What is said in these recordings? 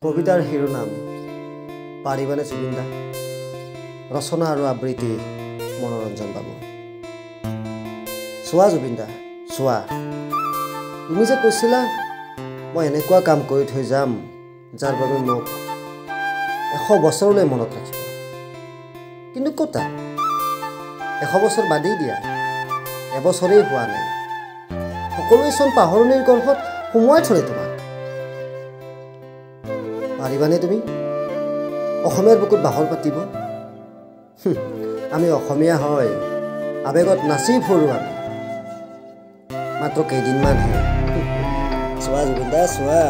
কবিতাৰ শিৰোনাম পাৰিবানে জুবিন দা? ৰচনা আৰু আবৃত্তি মনোৰঞ্জন বাবু। চোৱা জুবিন দা, চোৱা, তুমি যে কৈছিলা মই এনেকুৱা কাম কৰি থৈ যাম যাৰ বাবে মোক 100 বছৰলৈ মনত ৰাখিব, কিন্তু ক'তা 100 বছৰ বাদেই দিয়া, এবছৰেই হোৱা নাই, সকলোৱে চোন পাহৰণিৰ গৰ্ভত সোমোৱাই থলে তোমাক। পাৰিবানে তুমি অসমীয়াৰ বুকুত বাহৰ পাতিব? আমি অসমীয়া হয়, আৱেগত নাচি ফুৰোঁ আমি, মাত্ৰ কেইদিনমানহে। চোৱা জুবিন দা, চোৱা,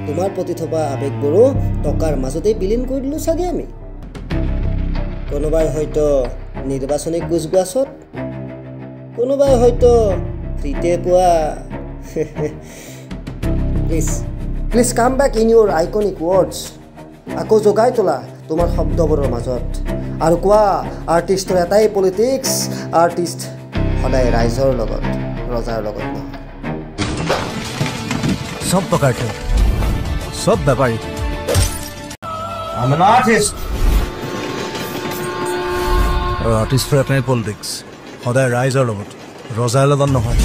তোমাৰ প্ৰতি থকা আৱেগবোৰো টকাৰ মাজতেই বিলীন কৰি দিলোঁ চাগে আমি। কোনোবাই হয়তো নিৰ্বাচনী কোচগোৱাছত, কোনোবাই হয়তো ফ্ৰীতে পোৱা। Please please come back in your iconic words. আকৌ জগাই তোলা তোমাৰ শব্দবোৰৰ মাজত আৰু কোৱা, আৰ্টিষ্টৰ এটাই পলিটিক্স, আৰ্টিষ্ট সদায় ৰাইজৰ লগত, ৰজাৰ লগত নহয়। চব প্ৰকাৰতে চব বেপাৰী। I'm an artist. আৰু আৰ্টিষ্টৰ এটাই পলিটিক্স, সদায় ৰাইজৰ লগত, ৰজাৰ লগত নহয়।